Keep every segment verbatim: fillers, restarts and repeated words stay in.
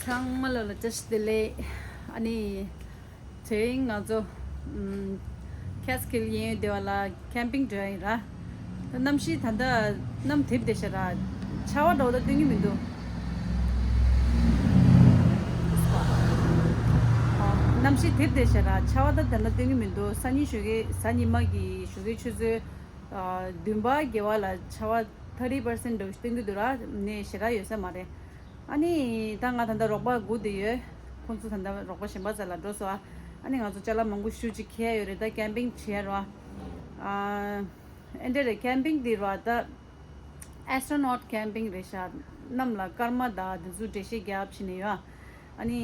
ཚང་མ་ལ་ལ་བཀྲ་ཤིས་བདེ་ལེགས། ཨ་ནི་དེ་རིང་ང་ཚོ་ཨམ་ཁེ་སི་ཁིལ་གཡས་གཡོན་སྡེ་བ་ལ་ཁེམ་པིང་འགྲོ་ཡ་ཡིན་ར། ད་གནམ་གཤིས་ད་ལྟ་གནམ་དིབ་བསྡད་ཤག་ར། ཆར་པ་འདྲ་བོ་ད་སྟོན་གྱི་མི་འདུག་གནམ་གཤིས་དིབ་བསྡད་ཤག་ར། ཆར་པ་ད་ད་ལྟ་སྟོན་གྱི་མི་འདུག་གཟའ་ཉི་ཤུ་གི་གཟའ་ཉི་མ་གི་ཞོགས་ཀའི་ཆུ་ཚོད་ཨ་བདུན་པ་བརྒྱད་པ་ལ་ཆར་པ་thirty percent འདྲ་བོ་ཞིག་སྟོན་གྱི་འདུག་ར། ནས་ཞེ་དྲག་ཡོད་ས་མ་རེད། ཨ་ནི་ད་ང་ད་ལྟ་རོགས་པ་སྒུག་བསྡད་ཡོད། ཁོང་ཚོ་ད་ལྟ་རོགས་པ་གཞན་པ་རྩ་ལ་འགྲོ་སོང་ཨ། ཨ་ནི་ང་ཚོ་ཅ་ལག་མང་པོ་ཞེ་ཅིག་འཁྱེར་ཡོད་རེད། ད་ཁེམ་པིང་བྱེད་ཡ་ར། ཨ་ཨེ་འདྲ་རེད། ཁེམ་པིང་འདི་ར་ད་ཨེ་སི་ཊོ་ནོཊ་ཁེམ་པིང་རེད་ཤག་གནམ་ལ་སྐར་མ་དང་འདི་ཚོ་འགྲེལ་བཤད་རྒྱབ་བྱས་ནས་ཡོད། ཨ་ནི་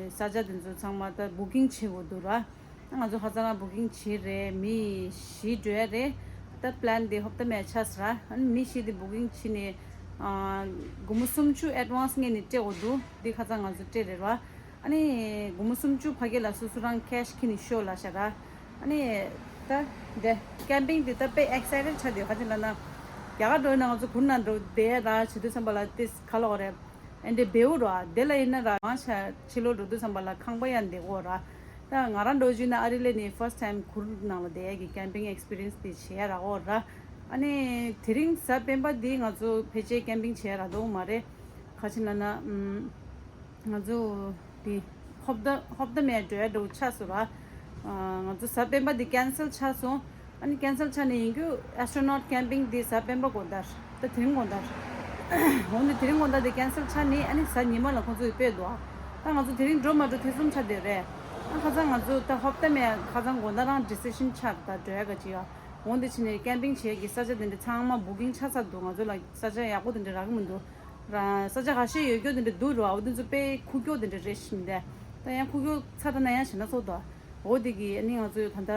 ས་ཆ་འདི་ཚོ་ཚང་མ་ད་བུ་ཀིང་བྱེད་དགོས་འདུག་ར། ང་ཚོ་ཧ་ཅང་རང་བུ་ཀིང་བྱས་རེད། མི་བཞི་འགྲོ་ཡ་རེད། ད་པི་ལན་དེ་ཧོབ་ཏེ་མེད་ཆགས་སོང་ར། ཨ་ནི་མི་བཞི་དེ་བུ་ཀིང་བྱས་ནས་ཨ་སྒོར་མོ་སུམ་ཅུ་ཨེཌ་ཝན་སི་སྔོན་ནས་སྤྲད་དགོས་འདུག་འདི་ཁ་སང་ང་ཚོ་སྤྲད་རེད་ར། ཨ་ནི་སྒོར་མོ་སུམ་ཅུ་ཕ་གི་ལ་སོ་སོ་རང་ཁེ་ཤི་འཁྱེར་ནས་ཤོག་ལབ་ཤག་ར། ཨ་ནི་ད་འདི་ཁེམ་པིང་འདི་ད་དཔེ་ཨེག་སའི་ཊེཌ་ཆགས་བསྡད་ཡོད། ག་ཅི་ལབ་ན་རྒྱ་གར་འགྲོ་ཡིན་ན་ང་ཚོ་གུར་ནང་འགྲོ་བསྡད་ཡ་ར། བྱེད་དུས་ཙམ་པ་ལ་ཏིས་ག་ལབ་དགོས་རེད། ཨེ་འདྲ་བེའུ་ར། དེ་ལ་ཡིན་ན་ར་མང་ཆ་ཕྱི་ལོགས་འགྲོ་དུས་ཙམ་པ་ལ་ཁང་པ་ཡང་བསྡད་ཀྱི་ཡོད་ར། ད་ང་རང་འགྲོ་རྒྱུ་ན་ཨ་རི་སླེབས་ནས་ཕར་སི་ཊི་ཊའིམ་གུར་ནང་ལ་བསྡད་ཡ་གི་ཁེམ་པིང་ཨེག་སི་པི་རི་ཡན་སི་དེ་བྱེད་ཡ་རག་ཡོད་ར། ཨ་ནི་དེ་རིང་གཟའ་སྤེན་པ་འདི་ང་ཚོ་ཕལ་ཆེར་ཁེམ་པིང་བྱེད་ཡ་རག་འདུག་མ་རེད། ག་ཅི་ལབ་ན་ཨམ་ང་ཚོ་དེ་ཧོབ་ཏེ་ཧོབ་ཏེ་མེད་འགྲོ་ཡ་འདྲ་བོ་ཆགས་སོང་ར། ཨ་ང་ཚོ་གཟའ་སྤེན་པ་འདི་ཁེན་སལ་ཆགས་སོང་། ཨ་ནི་ཁེན་སལ་ཆགས་ནས་ཡིན་རྒྱུ་ཨེ་སི་ཊོ་ནོཊ་ཁེམ་པིང་འདི་གཟའ་སྤེན་པ་དགོང་དག་ད་དེ་རིང་དགོང་དག་འོ་ནི་དེ་རིང་དགོང་དག་འདི་ཁེན་སལ་ཆགས་ནས་ཨ་ནི་གཟའ་ཉི་མ་ལ་ཁོང་ཚོ་ཡི་སྤེལ་འདུག་ཨ་ད་ང་ཚོ་དེ་རིང་འགྲོ་མ་འགྲོ་ཐེ་ཚོམ་ཆགས་བསྡད་རེད། ཨ་ཁ་སང་ང་ཚོ་ད་ཧོབ་ཏེ་མེད་ཁ་སང་དགོང་དག་རང་ཌི་སི་ཤན་ཆགས་ད་འགྲོ་ཡ་ག་ཅི་ཡ། འོ་འདི་ཕྱིན་ནས་ཁེམ་པིང་བྱེད་ཀྱི་ས་ཆ་དེ་འདྲ་ཚང་མ་བུ་ཀིང་ཆགས་ཚར་འདུག་ང་ཚོ་ལ་ས་ཆ་ཡག་པོ་དེ་འདྲ་རག་གི་མི་འདུག་ར། ས་ཆ་ཁ་ཤས་ཡོད་རྒྱུ་དེ་འདྲ་འདུག་ར། འོ་དེ་ཚོ་དཔེ་ཁུག་ཀྱོག་དེ་འདྲ་རེད་ཤི་མི་འདུག་ད་ཡང་ཁུག་ཀྱོག་ཚ་ད་ན་ཡང་ཞེ་ན་སོགས་དོ། འོ་དེ་གི་ཨ་ནི་ང་ཚོ་ད་ལྟ་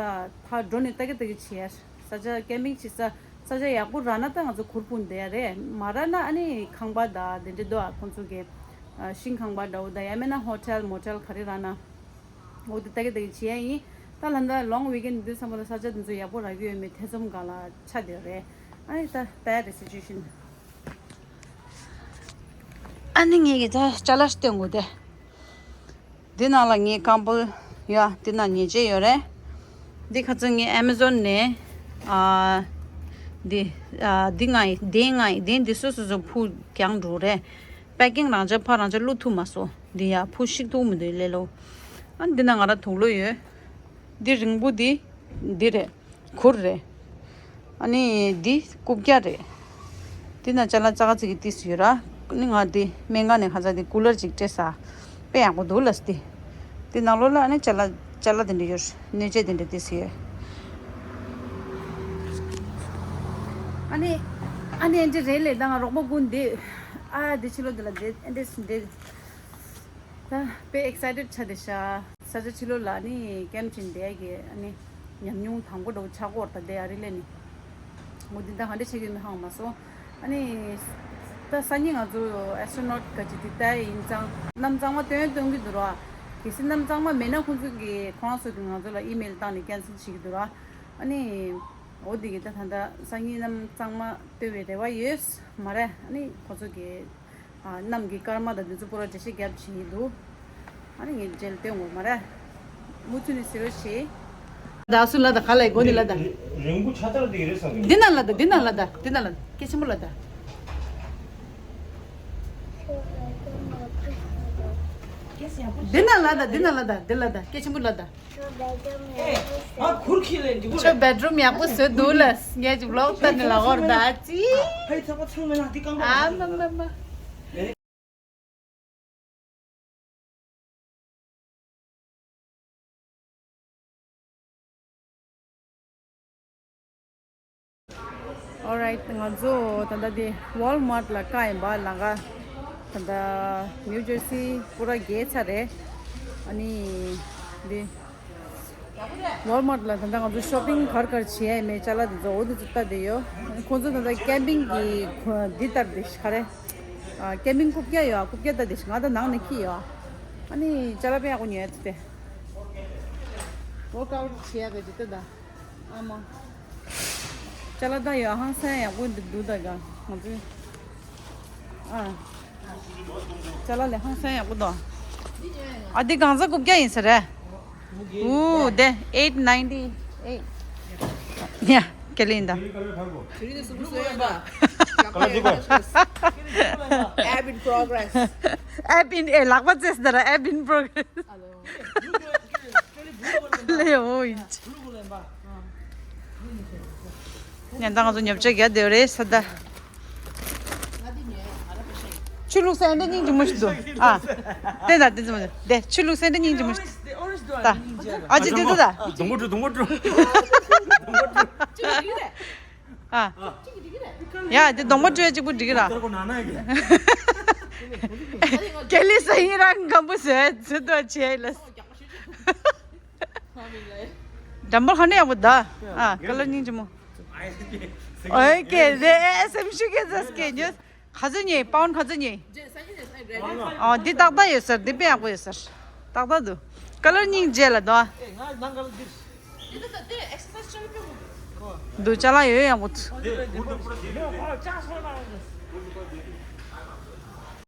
ཕར་འགྲོ་ནས་ལྟ་གི་ལྟ་གི་བྱེད་ཡ། ས་ཆ་ཁེམ་པིང་བྱེད་ས་ས་ཆ་ཡག་པོ་རག་ན་ད་ང་ཚོ་གུར་སྤུངས་བསྡད་ཡ་རེད། མ་རག་ན་ཨ་ནི་ཁང་པ་དང་དེ་འདྲ་འདུག་ཨ། ཁོང་ཚོ་གི་ཨ་ཤིང་ཁང་པ་འདྲ་བོ་དང་ཡང་མིན་ན་ཧོ་ཊེལ་མོ་ཊེལ་ག་རེ་རག་ན། འོ་དེ་ལྟ་གི་ལྟ་གི་བྱེད་ཡ་ཡིན། ད་ལ་ད་ལོང་ཝི་ཀེན་དུས་ཙམ་པ་ལ་ས་ཆ་དེ་ཚོ་ཡག་པོ་རག་གི་ཡོད་མེད་ཐེ་ཚོམ་སྒང་ལ་ཆགས་བསྡད་རེད། ཨ་ནི་ད་ལྟ་ཡ་རེད་སི་ཅུ་ཨེ་ཤན། ཨ་ནི་ངས་ཀྱི་ད་ཅ་ལག་སྟོན་དགོས་ཏེ། འདི་ནང་ལ་ངའི་ཀམ་བལ་ཡོད། འདི་ནང་ཉལ་ཆས་ཡོད་རེད། འདི་ཁ་ཚོན་ངས་ཨེ་མ་ཛོན་ནས་ཨ་འདི་ཨ་འདི་ང་ཡི་འདི་ང་ཡི་འདི་འདི་སོ་སོ་སོ་ཕུ་རྒྱང་འགྲོ་རེད། པེ་ཀིང་རང་ཆ་ཕ་རང་ཆ་བླུག་ཐུབ་མ་སོང་། འདི་ཡ་ཕུ་ཤིག་ཐུག་མི་འདུག་ལེ་ལོ། ཨ་འདི་ན་ང་ར་དུག་ལོག་ཡོད། འདི་རིང་པོ་འདི་འདི་རེད། གུར་རེད། ཨ་ནི་འདི་རྐུབ་བཀྱག་རེད། འདི་ན་ཅ་ལག་ཙག་ཙིག་གི་ཏིས་ཡོད་ར། ཨ་ནི་ང་འདི་སྨན་ཁང་ནས་ཁ་ཚ་འདི་ཀུ་ལར་ཅིག་སྤྲད་ས། དཔེ་ཡག་པོ་འདུག་ལ་སྟེ། འདི་ནང་ལོགས་ལ་ཨ་ནི་ཅ་ལག་ཅ་ལག་དེ་འདྲ་ཡོད། སྣོད་ཆས་དེ་འདྲ་ཏིས་ཡོད། ཨ་ནི་ཨ་ནི་ཨེ་འདྲ་རེད་ལེ། ད་ང་རོགས་པ་ཀུན་འདི་ཨ་འདི་ཕྱི་ལོགས་འདི་ལ་འདི་ཨེ་འདྲ་འདི། ད་དཔེ་ཨེག་སའི་ཊེཌ་ཆགས་བསྡད་ཤག་ས་ཆ་ཕྱི་ལོགས་ལ་ནི་ཀེམ་བྱས་བསྡད་ཀྱི་ཨ་ནི་ཉམས་མྱོང་དང་པོ་འདྲ་བོ་ཆགས་ཀྱི་ཡོད་རེད་ད། འདི་ཨ་རི་སླེབས་ནས་འོ་འདི་ད་ག་འདྲ་ཆགས་ཀྱི་ཡོད་མེད་ཧ་གོ་མ་སོང་། ཨ་ནི་ད་སང་ཉིན་ང་ཚོ་ཨེ་སི་ཊོ་ནོཊ་ག་ཅིག་འདི་ལྟ་ཡ་ཡིན་ཙང་གནམ་གཙང་མ་སྟོན་སྟོན་གྱི་འདུག་ར། གལ་སྲིད་གནམ་གཙང་མ་མེད་ན་ཁོང་ཚོ་གིས་ཁོ་རང་ཚོ་གིས་ང་ཚོ་ལ་ཨི་མེལ་བཏང་ནས་ཀེན་སལ་བྱེད་ཀྱི་འདུག་ར། ཨ་ནི་འོ་འདི་གི་ད་ད་ད་སང་ཉིན་གནམ་གཙང་མ་སྟོན་པའི་རེ་བ་ཡོད་མ་རེད། ཨ་ནི་ཁོ་ཚོ་གིས། ཨ་གནམ་གྱི་སྐར་མ་དང་འདི་ཚོ་པུ་ར་འགྲེལ་བཤད་རྒྱབ་བྱས་ཡིན་འདུག་ཨ་ནི་ངས་འགྲེལ་སྟོན་ངོ་མ་ར། མུ་མཐུད་ནས་ཟེར་རོགས་བྱེད། ད་སུ་ལ་ད་ག་ལ་ཡི་གོ་འདི་ལ་ད། རིང་པོ་ཆ་ཚར་དེ་རེད་བསམ་གི། འདི་ན་ལ་ད་འདི་ན་ལ་ད་འདི་ན་ལ་སྐད་ཆེན་པོ་ལ་ད། འདི་ན་ལ་ད་འདི་ན་ལ་ད་འདི་ལ་ད་སྐད་ཆེན་པོ་ལ་ད། ཨ་ཁུར་ཁྱེར་ལས་འགྲིག་གོ། ཁྱོད་བེད་རུམ་ཡག་པོ་བཟོས་འདུག་ལ། ངས་ཅིག་ལོག་ལྟ་ནི་ལ་འོར་ད་ཅི། ཕའི་ཚགས་པ་ཚང་མེད་ན་འདི་རྐང་པ། ཨ་མ་མ་མ། Alright, ང་ཚོ་ད་ལྟ་དེ་ཝོལ་མཱར་ལ་བཀག་ཡིན་པ། ལམ་ཁ་ད་ལྟ་ནིའུ་ཇར་སི་པུ་ར་བརྒལ་ཚར་རེད། ཨ་ནི་དེ་ཝོལ་མཱར་ལ་ད་ལྟ་ང་ཚོ་ཤོ་པིང་ག་རེ་ག་རེ་བྱེད་ཡ་ཡིན་མེད་ཅ་ལག་དེ་ཚོ་འོ་དེ་ཚོ་ལྟ་བསྡད་ཡོད། ཁོང་ཚོ་ད་ལྟ་ཀེམ་པིང་གི་འདི་ལྟ་བསྡད་ཤག་ག་རེ། ཨ་ཀེམ་པིང་རྐུབ་བཀྱག་ཡོད། ཨ་རྐུབ་བཀྱག་ལྟ་བསྡད་ཤག་ང་ད་ནང་ནས་འཁྱེར་ཡོད། ཨ་ནི་ཅ་ལག་དཔེ་ཡག་པོ་ཉོ་ཡ་ཚོ་དེ། ཝོརྐ་ཨའུཊ་བྱེད་ཡ་གི་ཇི་ལྟ་ད། ཨ་མ། ཅ་ལག་ད་ཡོད། ཧང་སང་ཡག་པོ་འདུག་ད་ག་ང་ཚོས། ཨ། ཅ་ལག་ལས་ཧང་སང་ཡག་པོ་འདུག་ཨ་འདི་གང་ཟག་དགུ་བརྒྱ་ཡིན་ས་རེད། ཨུ་དེ་eight ninety eight. ཡ་ཀེ་ལིན་ད། App in progress. App in ཨེ་ལག་པ་རྩེས་ཟེར་app in progress. ལེ་ཨོ་ཡིན། ཉན་ད་ང་ཚོ་ཉོ་ཆ་རྒྱག་བསྡད་རེད་ས་ད། ཆུ་བླུགས་ས་འདི་སྙིང་རྗེ་མོ་ཞིག་འདུག་ཨ། དེ་ད་དེ་ཚོ་མ་དེ་ཆུ་བླུགས་ས་འདི་སྙིང་རྗེ་མོ་ཞིག་ད། ཨ་ཅེ་དེ་ཚོ་ད། སྡོང་པོ་བཀྲུ། སྡོང་པོ་བཀྲུ། སྡོང་པོ་བཀྲུ། ཨ། ཡ་དེ་སྡོང་པོ་བཀྲུ་ཡ་གཅིག་པུ་འགྲིག་གི་ར། ཀེ་ལི་ས་ཡིན་རང་སྐམ་པོ་བཟོས་བཟོས་ཏོ་བྱས་ལ། འགྲམ་པ་ཧ་ནས་ཡག་པོ་ད། ཨ་ཀ་ལར་སྙིང་རྗེ་མོ། ཨོ་ཀེ་རེ་སེམས་ཤུགས་ཀྱི་ཟས་ཀྱི་ཉོས། ག་ཚོད་ཉོས། པའུན་ག་ཚོད་ཉོས། ཨོ་འདི་ཏག་ཏག་ཡོད་ཟེར། འདི་དཔེ་ཡག་པོ་ཡོད་ཟེར། ཏག་ཏག་འདུག་ཀ་ལར་སྙིང་རྗེ་ལ་འདུག་འདུག་ཅ་ལག་ཡོད་ཡག་པོ་འདུག་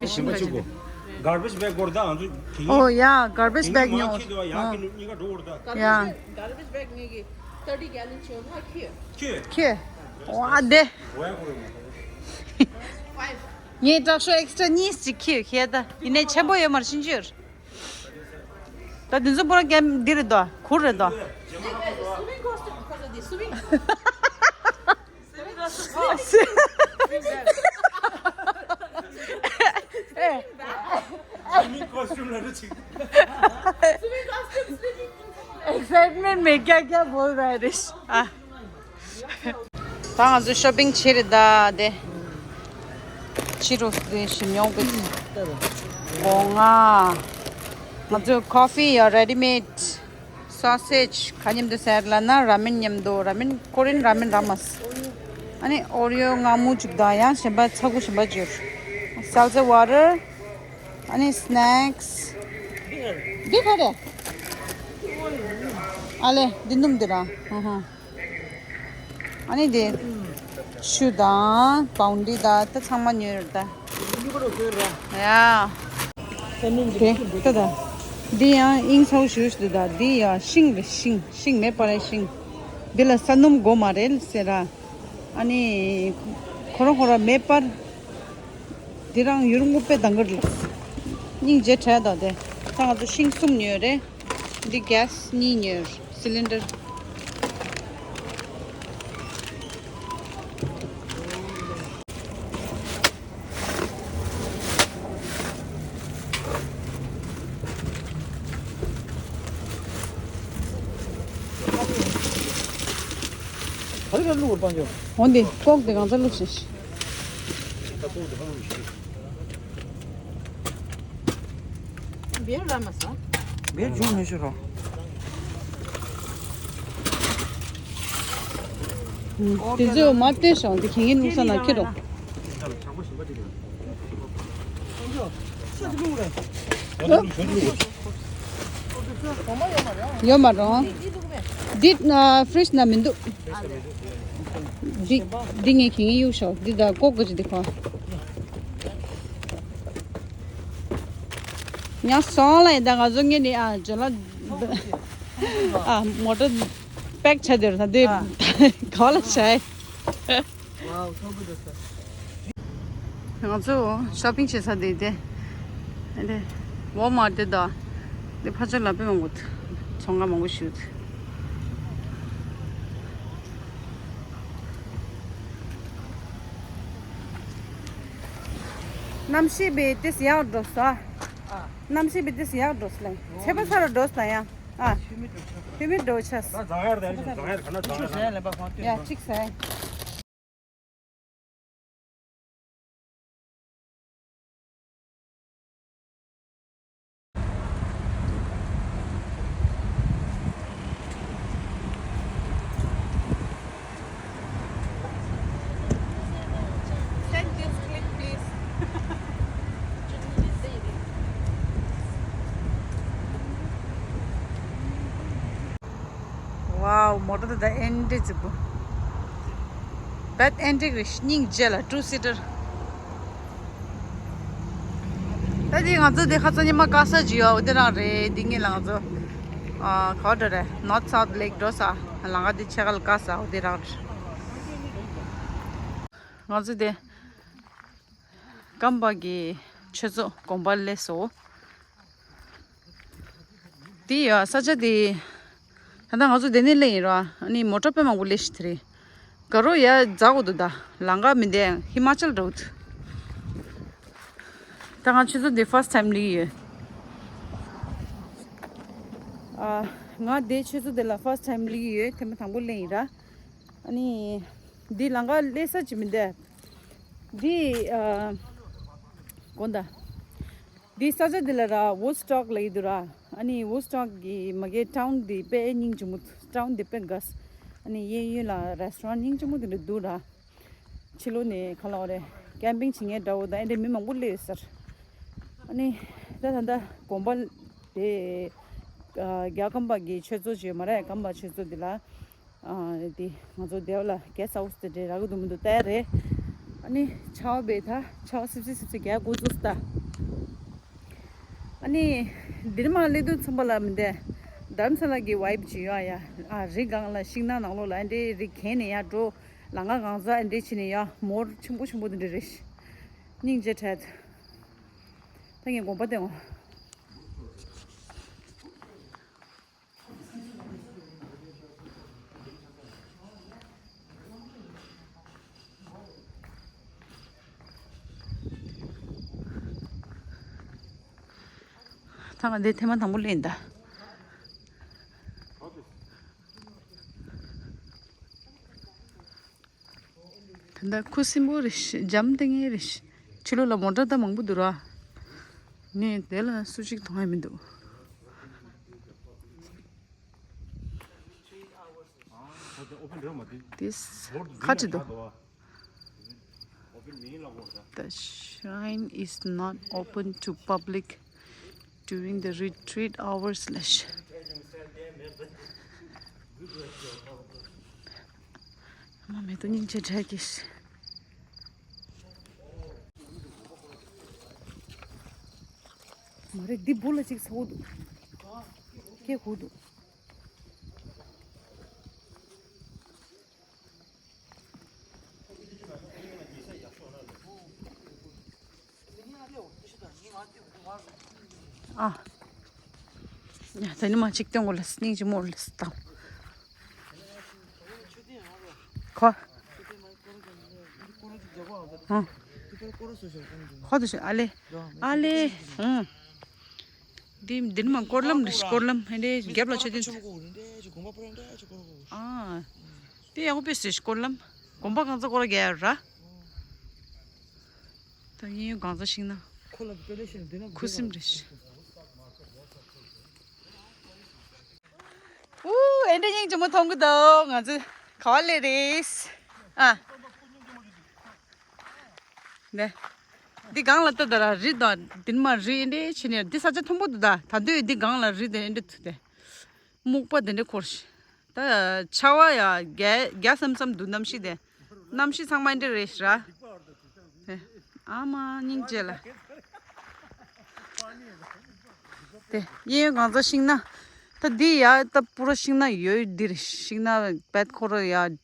ཞིམ་པ་ཅིག་གོ། garbage bag སྐོར་ད་ང་ཚོ་དེ། ཨོ་ཡ་garbage bag ཉོ། ཁྱེད་དུ་ཡ་ཨ་ཁྱེད་གཉིས་ཀ་འགྲོ་བར་ད། ཡ། garbage bag ངེད་ཀྱི་thirty gallon ཆེ་བ་ཁྱེད། ཁྱེད། ཨོ་ཨ་དེ། ཝའི་ཁོ་རེ་མ། ངས་དྲག་ཤོས་extra གཉིས་ཅིག་ཁྱེར་ཁྱེར་ད་ཡིན་ནའི་ཆེན་པོ་ཡོད་མ་རེད་ཤིན་ཅིར། ད་དེ་ཚོ་པུ་ར་ཀེམ་འདི་རེད་དོ་གུར་རེད་དོ། Swimming costume because of the swimming. Swimming costume. Swimming costume ལ་རུ་ཆིག Swimming costume, swimming. Excitement མེད་རྒྱ་རྒྱ་བོར་བ་རེད། ཨ། ད་ང་ཚོ་shopping བྱེད་རེད་ད་དེ། ཕྱི་རུ་དེ་ཞིམ་ཡོང་གི་སྒོ་ང་། ང་ཚོ་coffee ཡ་ready made sausage ག་མཉམ་དུ་ཟེར་ལབ་ན་ར་མེན་མཉམ་དུ། ར་མེན་ཀོ་རེན་ར་མེན་ར་མས། ཨ་ནི་ཨོ་རི་ཡོ་མངར་མོ་གཅིག་དང་ཡང་གཞན་པ་ཚ་ཁུ་གཞན་པ་བཅུ། seltzer water. ཨ་ནི་snacks. འདི་ག་རེ། ཨ་ལེ་འདི་སྣུམ་འདི་ར། ཧ་ཧ། ཨ་ནི་དེ། ཆུ་དང་པའུན་ཌི་དང་ད་ཚང་མ་ཉོས་རེད་ད། ཡ། དེ་ད་ད། འདི་ཡང་ཨིང་ཚའོ་ཞུ་ཞུ་ད་འདི་ཡ་ཤིང་རེད་ཤིང་། ཤིང་མེད་པ་རེད་ཤིང་། འདི་ལ་ས་སྣུམ་དགོས་མ་རེད་ཟེར་ར། ཨ་ནི། ཁོ་རང་ཁོ་རང་མེད་པར། འདི་རང་ཡུར་ངུ་པའི་དང་གར་ལ། སྙིང་རྗེ་བྲལ་དང་དེ། ད་ང་ཚོ་ཤིང་གསུམ་ཉོས་རེད། འདི་gas གཉིས་ཉོས། cylinder. འོན་ཏེ་ཀོག་དེ་གང་ཚ་བླུགས་ཤིག་བེར་ལ་མ་ས། བེར་བྱུང་མི་ཤོར་རོ། དེ་ཚོས་མ་བལྟས་ཤོག་འདི་གན་གན་བླུགས་ས་ན་ཁྱེར་རོ། ཡོད་མ་རུང་། འདི་ཨ་fridge ན་མི་འདུག་འདི་འདི་ངས་གན་གན་གཡུག་ཤོག་འདི་ད་ཀོག་གི་ཅི་འདི་ཁོ། ཉ་སོང་ལ་ཡིན་ད་ང་ཚོ་ངས་ནི་ཨ་ཇོ་ལ་ཨ་མོ་ཊ་པེག་བྱ་དེར་ད་འདི་ག་ལ་བྱ། ང་ཚོ་shopping བྱེད་ས་དེ་དེ། དེ་Walmart དེ་དང་། དེ་ཕ་ཆོས་ལ་དཔེ་མང་པོ་འདུག་ཚོང་ཁང་མང་པོ་ཞིག་འདུག་གནམ་གཤིས་བེ་ཏིས་ཡག་འགྲོ་ས། གནམ་གཤིས་བེ་ཏིས་ཡག་འགྲོ་ས་ལ། ཚེ་པ་ཚ་རུ་འགྲོ་ས་ཡ། ཨ། ཧུ་མི་འགྲོ་ཆ། ད་ཛང་ཡར་ད་ཡར་ཛང་ཡར་ག་ན་ཛང་ཡར་ག་ན། ཡ་གཅིག་ཟ། Send this clip, please. Wow, མོ་ཊ་དེ་ད་ཨེན་ཏི་ཀ་རྫིག་པོ། བེད་ཨེན་ཏི་ཀ་རེད། སྙིང་རྗེ་ལ་two seater། ད་དེ་ང་ཚོ་དེ་ཁ་སང་ཉི་མ་དཀར་ས་ཅིག་ཡོད། འོ་དེ་རང་རེད། དེ་ངས་ལ་ང་ཚོ་ཨ་ག་བ་འགྲོ་རེད། North South Lake འགྲོ་ས། ལམ་ཁ་དེ་ཕྱེད་ཀ་ལ་དཀར་ས། འོ་དེ་རང་རེད། ང་ཚོ་དེ་ཀམ་པ་གི་ཆོས་ཚོགས་དགོན་པ་སླེབས་སོང་། དེ་ཡ་ས་ཆ་དེ། ད་ལྟ་ང་ཚོ་དེ་ནས་སླེབས་ཡིན་ར། ཨ་ནི་མོ་ཊ་དཔེ་མང་པོ་སླེབས་ཤག་དེ་རིང་། དགའ་རོགས་ཡ་འཛག་གོ་འདུག་ད་ལམ་ཁ་མི་འདུག་ཧི་མ་ཅལ་འགྲོ་གི་འདུག་ད་ང་ཆུ་ཚོད་འདི་first time སླེབས་ཀྱི་ཡོད། ཨ། ང་འདི་ཆུ་ཚོད་འདི་ལ་first time སླེབས་ཀྱི་ཡོད། ཐེངས་མ་དང་པོ་སླེབས་ཡིན་ར། ཨ་ནི། འདི་ལམ་ཁ་སླེབས་ས་ཅིག་མི་འདུག་འདི། ཨ། དགོན་ད། འདི་ས་ཆ་འདི་ལ་ར་Woodstock ལབ་ཀྱི་འདུག་ར། ཨ་ནི་Woodstock གི་མ་གི་town འདི་དཔེ་སྙིང་རྗེ་མོ། town འདི་དཔེ་དགའ། ཨ་ནི་གཡས་གཡོན་ལ་restaurant སྙིང་རྗེ་མོ་དེ་འདྲ་འདུག་ར། ཕྱི་ལོགས་ནས་ག་ལབ་དགོས་རེད། camping བྱེད་མཁན་འདྲ་བོ་དང་ཨེ་འདྲ་མི་མང་པོ་སླེབས་ཡོད་ས་རེད། ཨ་ནི་ད་ད་ལྟ་དགོན་པ་དེ་རྒྱ་ཀམ་པ་གི་ཆོས་ཚོགས་ཅིག་ཡོད་མ་རེད། ཀམ་པ་ཆོས་ཚོགས་དེ་ལ་ཨ་དེ་ང་ཚོ་དེ་ལ་guest house དེ་འདྲ་རག་གི་འདུག་མི་འདུག་ལྟ་ཡ་རེད། ཨ་ནི་ཆར་པ་བས་ད་ཆར་པ་སིབ་སིབ་སིབ་སིབ་རྒྱག་འགོ་བཙུགས་སོང་ད། ཨ་ནི་འདིར་མར་སླེབས་དུས་ཙམ་པ་ལ་མི་འདྲ། དྷ་རམ་ས་ལ་གི་vibe ཅིག་ཡོད་ཡ། ཨ་རི་སྒང་ལ་ཤིང་ནགས་ནང་ལོགས་ལ་ཨ་འདྲའི་རི་གན་ནས་ཡར་འགྲོ། ལམ་ཁ་གང་ས་ཨ་འདྲའི་ཕྱིན་ནས་ཡར་མོར་ཆེན་པོ་ཆེན་པོ་དེ་འདྲ་རེད། སྙིང་རྗེ་བྲལ། ད་ངས་དགོངས་པ་བསྟན་འོ། ད་ང་འདི་ཐེངས་མ་དང་པོ་སླེབས་ཡིན་ད། ད་ལྟ་ཁུ་སིམ་པོ་རེད་ཤག་འཇམ་ཐིང་ངེ་རེད་ཤག་ཕྱི་ལོགས་ལ་མོ་ཊ་ད་མང་པོ་འདུག་ར། ངས་དེ་ལ་སུ་གཅིག་མཐོང་ཡ་མི་འདུག This ཁ་ཅིག་འདུག The shrine is not open to public during the retreat hours ལབ་ཤག་མ་མེད་དུ་སྙིང་རྗེ་བྲལ་གྱིས། མ་རེད། འདི་སྦུག་ལ་ཅིག་ཚ་པོ་འདུག་སྐད་ཁུག་འདུག་ཨ། ད་ནི་མ་ཅིག་སྟོན་གོ་ལ་སྙིང་རྗེ་མོ་ལ་སྟངས། ཁོ། ཧ། ཁོ་དུ་ཤི་ཨ་ལེ། ཨ་ལེ། ཧུང་། འདི་འདི་ནི་མ་སྐོར་ལམ་རེད། སྐོར་ལམ་ཧེ་འདྲའི་རྒྱབ་ལ་མཆོད་རྟེན། ཨ། དེ་ཡག་པོ་དཔེ་སྲིད་སྐོར་ལམ། དགོན་པ་གང་ཚ་སྐོར་རྒྱག་ཡོད་ར། ད་གཡས་གཡོན་གང་ཚ་ཤིང་ན། ཁོ་ལ་དཔེ་ལེ་ཤ་འདི་ན་ཁུ་སིམ་རེད། ཨུ། ཨེ་འདྲ་སྙིང་རྗེ་མོ་མཐོང་གི་འདུག་ང་ཚོ་ག་བ་སླེབས་རེད། ཨ། ནས། འདི་སྒང་ལ་ལྟ་ད་ར་རི་དང་འདི་མ་རི་ཨེ་འདྲ་ཕྱིན་ནས་འདི་ས་ཆ་མཐོན་པོ་འདུག་ད་ད་དུས་འདི་སྒང་ལ་རི་དེ་ཨེ་འདྲ་ཐུག་སྟེ། སྨུག་པ་དེ་འདྲ་འཁོར་ཤག་ད་ཆར་པ་ཡ་རྒྱག་རྒྱག་སམ་སམ་འདུག་གནམ་གཤིས་དེ། གནམ་གཤིས་ཚང་མ་ཨེ་འདྲ་རེད་ཤག་ར། དེ། ཨ་མ་སྙིང་རྗེ་ལ། དེ་གཡས་གཡོན་གང་ཚ་ཤིང་ན། ད་འདི་ཡ་ད་པུ་ར་ཤིང་ན་ཡོད་འདི་རེད། ཤིང་ན་བད་ཁོ་ར་ཡ།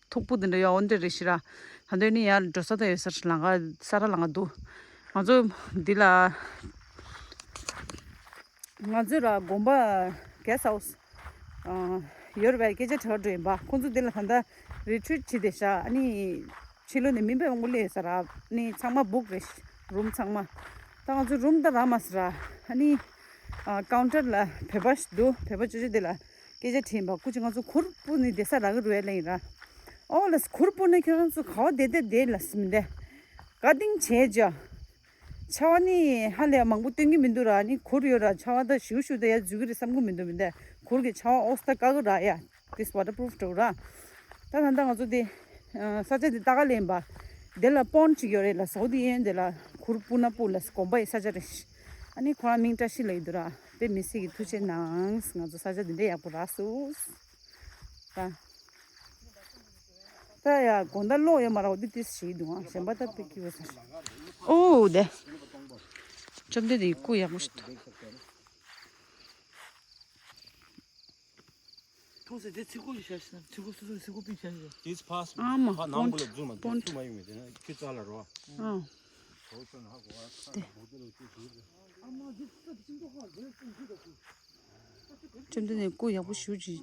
མཐུག་པོ་འདི་འདྲ་ཡོད་འོ་འདི་རེད་ཤག་ར། ད་འདོད་ནི་ཡར་འགྲོ་ས་ད་ཡོད་ས་རེད། ལམ་ཁ་ས་ར་ལམ་ཁ་འདུག་ང་ཚོ་འདི་ལ། ང་ཚོ་ར་དགོན་པ་guest house ཡོད་རེད་པས། སྐད་ཆ་དྲི་བ་འགྲོ་ཡིན་པ། ཁོང་ཚོ་འདི་ལ་ད་ལྟ་retreat བྱེད་བསྡད་ཤག་ཨ་ནི་ཕྱི་ལོགས་ནས་མི་དཔེ་མང་པོ་སླེབས་ཡོད་ས་ར། ཨ་ནི་ཚང་མ་book རེད། room ཚང་མ། ད་ང་ཚོ་room ད་རག་མ་སོང་ར། ཨ་ནི་counter ལ་བོད་པ་ཞིག་འདུག་བོད་པ་ཅོ་ཅོ་འདི་ལ། སྐད་ཆ་དྲིས་པ། སྐུ་མཁྱེན་ང་ཚོ་གུར་སྤུ་ནས་བསྡད་ས་རག་གི་རེད་ལབ་ཡིན་ར། ཨོ་ལགས་གུར་སྤུ་ནས་ཁྱོད་རང་ཚོ་ག་བ་བསྡད་བསྡད་བསྡད་ལགས་མི་འདྲ། ག་དེང་བྱས་ཅི། ཆར་པ་ནི་ཧ་ལས་མང་པོ་སྟོན་གྱི་མི་འདུག་ར། ནི་གུར་ཡོད་ར། ཆར་པ་ད་ཞུ་ཞུ་ད་ཡ་འཛུལ་གྱི་རེད་བསམ་གྱི་མི་འདུག་མི་འདྲ། གུར་གྱི་ཆར་པ་ཨོ་སྟ་བཀག་གི་ར་ཡ། This waterproof འགྲོ་ར། ད་ད་ལྟ་ང་ཚོ་དེ་ས་ཆ་དེ་ལྟ་ག་ལེན་པ། དེ་ལ་pond ཅིག་ཡོད་རེད་ལ། ཟོག་དེ་ཡན་དེ་ལ་གུར་སྤུ་ན་སྤུ་ལ་དགོན་པ་ཡི་ས་ཆ་རེད། ཨ་ནི་ཁོ་རང་མིང་བཀྲ་ཤིས་ལབ་ཡོད་འདུག་ར། དཔེ་མི་སྲིད་ཀྱི་ཐུགས་རྗེ་གནང་། ང་ཚོ་ས་ཆ་འདི་འདྲ་ཡག་པོ་རག་སོང་། ད་ད་ཡ་དགོང་དག་གློག་ཡོད་མ་རེད། འོ་འདི་ཏིས་ཞིག་འདུག་ཨ་གཞན་པ་ད་དཔེ་སྐྱིད་པོ་ས་རེད། ཨོ་དེ། ཅ་ བཅོམ་ལྡན་འདས་ཀྱི་སྐུ་ཡག་པོ་ཞིག་འདུག་ཐུགས་སྲས་དེ་ཚིག་གོ་ཞིག་བྱ་ཞིག་ན་ཚིག་གོ་སོ་སོའི་ཚིག་གོ་པིག་བྱ་ཞིག་དེས་ཕ་ཨ་མ་ཕ་ནང་པོ་ལ་བཟུང་མ་པོན་ཚུགས་མ་ཡོང་མེད་དེ་ན་ཁྱི་རྩ་ལ་རོ། ཨ། དེ། བཅོམ་ལྡན་འདས་སྐུ་ཡག་པོ་ཞུ་ཅིག་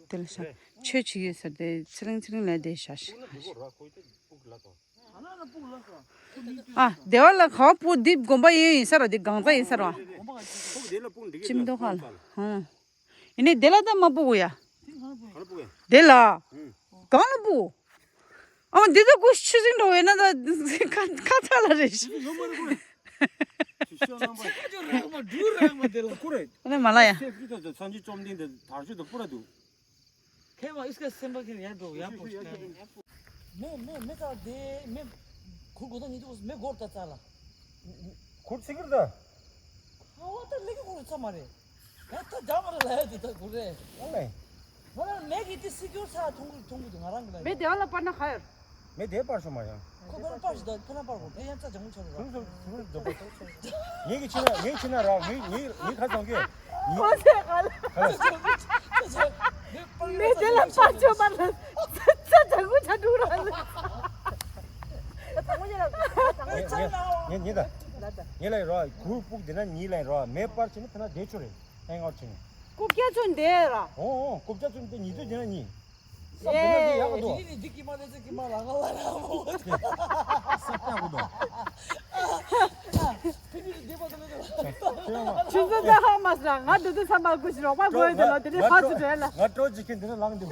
དེ་ལ་ཤ་ཆོས་བྱེད་ཡོད་ས་དེ་ཚེ་རིང་ཚེ་རིང་ལ་དེ་ཤ་ཤ། ཨ་བདེ་བ་ལ་ག་པོ་འདི་དགོན་པ་ཡིན་ཡིན་ས་ར་འདི་གང་ས་ཡིན་ས་ར། ཅིམ་མདོ་ཁ་ལ་ཧང་། ཡིན་ནའི་དེ་ལ་ད་མ་སྤུ་གུ་ཡ། དེ་ལ། གང་ལ་སྤུ་གུ། ཨ་མ་འདི་ད་ཀུ་ཆུ་སྲིན་འགྲོ་བས་ན་ད་ཁ་ཁ་ཚ་ལ་རེ་ཞིག་ཨ་ནི་མ་ལ་ཡ། ཁེ་མ་ཨིས་ཀ་སེམས་པ་ཁེ་ཡར་འགྲོ་ཡར་པོ་ཞིག་ལ། མེ་མེ་མེ་ཙག་དེ་མེ་ཁུར་གོ་ད་ཉི་དུ་མེ་སྒོར་ད་ཙག་ལ། ཁུར་ཚིག་གིར་ད། ཨ་བ་ད་ལེགས་ཀྱི་ཁུར་ཚ་མ་རེད། ཡ་ད་རྒྱ་མ་རེད་ལ་ཡ་དེ་ད་ཁུར་རེད། ཨ་ལེ། ང་རང་མེ་གི་དེ་སི་ཀྱོར་ཚ་ཐུང་གི་ཐུང་གི་དུ་ང་རང་གི་ལ་མེ་ཡ། དེ་བ་ལ་པར་ན་ཁ་ཡོད། མེ་དེ་པར་ཤོ་མ་ཡང་། ཁོ་ཁོ་པར་ཞིག་ད་ཁོ་ན་པར་གོ་དེ་ཡང་ཚ་ཇང་མོ་ཆ་རུ་ར། ངེད་ཀྱི་ཕྱི་ན་ངེད་ཕྱི་ན་ར་ངེད་ངེད་ངེད་ཁ་སང་གི། ཁོ་ཚེ་ག་ལ། མེ་དེ་ལ་པར་ཤོ་མ་ལ་ཚ་ཚ་ཇང་མོ་ཆ་འགྲོ་ར་ལ། ངེད་ངེད་ངེད་ད། ངེད་ལ་ར་གུར་ཕུག་དེ་ན་ཉིད་ལ་ར་མེ་པར་ཆེ་ན་ཕ་ན་དེ་ཆོ་རེད། ཧེང་ཨའུཊ་བྱས་ནས། རྐུབ་བཀྱག་ཚོ་འདས་ར། ཨོ་ཨོ་རྐུབ་བཀྱག་ཚོ་འདི་ཉིས་ཚོད་བྱས་ན་ཉིས། ཨེ། འདི་ཀྱི་མ་རེད་ཚེ་ཀྱི་མ་རང་ལ་ར་མོ། ས་ཀྱག་གུ་དོ། ཆུ་ཚོད་ད་ཧ་མ་སྲ་ང་འདི་ཚོ་ཚང་མ་སྐུ་ཞིག་རོགས་པ་དགོས་དེ་ལ་དེ་ནས་ཕར་ཚུར་བྲོས་ལ། ང་སྤྲོ་བྱེད་མཁན་འདི་ལ་ལངས་འདུག་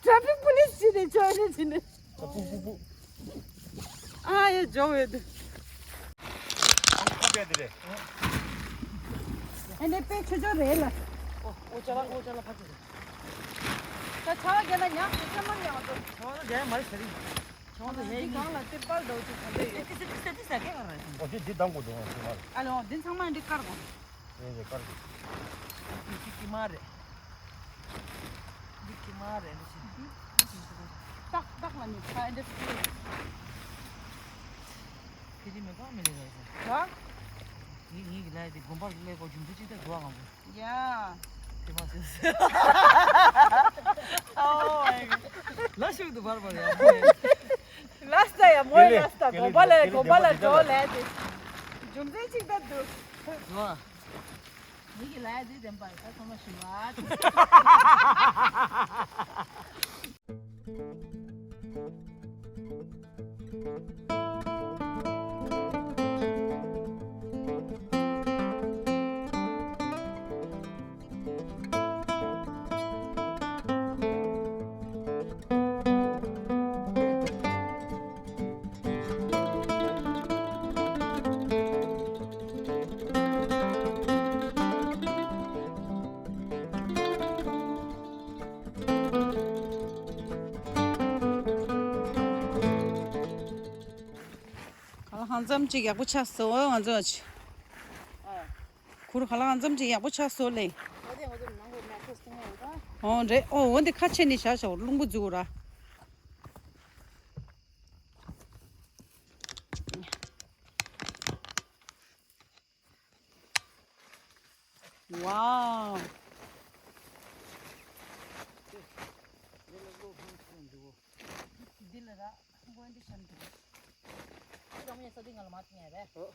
ཊ་ཕིག་པུ་ལིས་ཅི་ནས་ཆོས་ནས་ཅི་ནས། ཨ་ཡེ་ཇོ་ཝེ་དུ། ཨ་ནི་པེ་ཆུ་ཆུ་རེད་ལ། ཨོ་ཨོ་ཅ་ལ་ཨོ་ཅ་ལ་ཕ་ཆུ་ཆུ། ད་ཆ་བ་རྒྱ་ན་ཉག་ཆུ་ཆུ་མ་རེད་ཡང་དུ། ཆ་བ་ད་རྒྱ་ཡ་མ་རེད་ཟེར་རིང་། ཆ་བ་ད་ཡ་ཡིན། གང་ལ་ཏི་པར་དོ་ཅུ་ག་འདོད་ཡོད། ཏི་ཏི་ཏི་ཏི་ས་ཀེ་ག་ར་ཡིན། ཨོ་དེ་དེ་དང་གོ་དོ་ང་ཚོ་མ་རེད། ཨ་ལོ་འདི་ཚང་མ་འདི་དཀར་གོ། ཨེ་ཡེ་དཀར་གོ། ཏི་ཏི་ཀི་མ་རེད། འདི་ཀི་མ་རེད་འདི་ཅི། ཏག་ཏག་ལ་ནི་ཁ་འདི་སུ། ཕི་ཏི་མེ་ཏོག་མི་ལེ་ག་ཟེར། ག་ངི་ངི་གི་ལ་དེ་དགོན་པ་ལས་གོ་རྒྱུན་དུ་ཅི་ད་དུ་ཨ་གང་གོ། ཡ། དེ་མ་ཟེར། ཨོ་ཨེ། ལ་ཤུག་ཏུ་བར་བར་ཡ། ལ་སྟ་ཡ་མོ་ཡ་ལ་སྟ་དགོན་པ་ལ་དགོན་པ་ལ་འགྲོ་ལ་དེ། རྒྱུ་མཚན་ཅིག་ད་དུ། ལོ། མི་གི་ལ་ཡ་དེ་དེ་འབའ་ད་ཚང་མ་ཞུ་བ། ག་ལ་ཧང་ཙམ་ཅིག་ཡག་པོ་ཆགས་སོང་ང་ཚོ་ཅི། ཁུར་ག་ལ་ཧང་ཙམ་ཅིག་ཡག་པོ་ཆགས་སོང་ལེ། ཨོ་རེད། ཨོ་འོ་འདི་ཁ་ཕྱེ་ནས་བཞག་བཞག་རླུང་བུ་འཛུགས་ར། Wow. འདི་ལ་ར་ཁོང་ཁོ་འདི་བཤམས་འདུག་ཁོ་རང་ཉལ་ས་འདི་ང་ལ་མ་ཐུག་ཡ་རེད། ཨོ།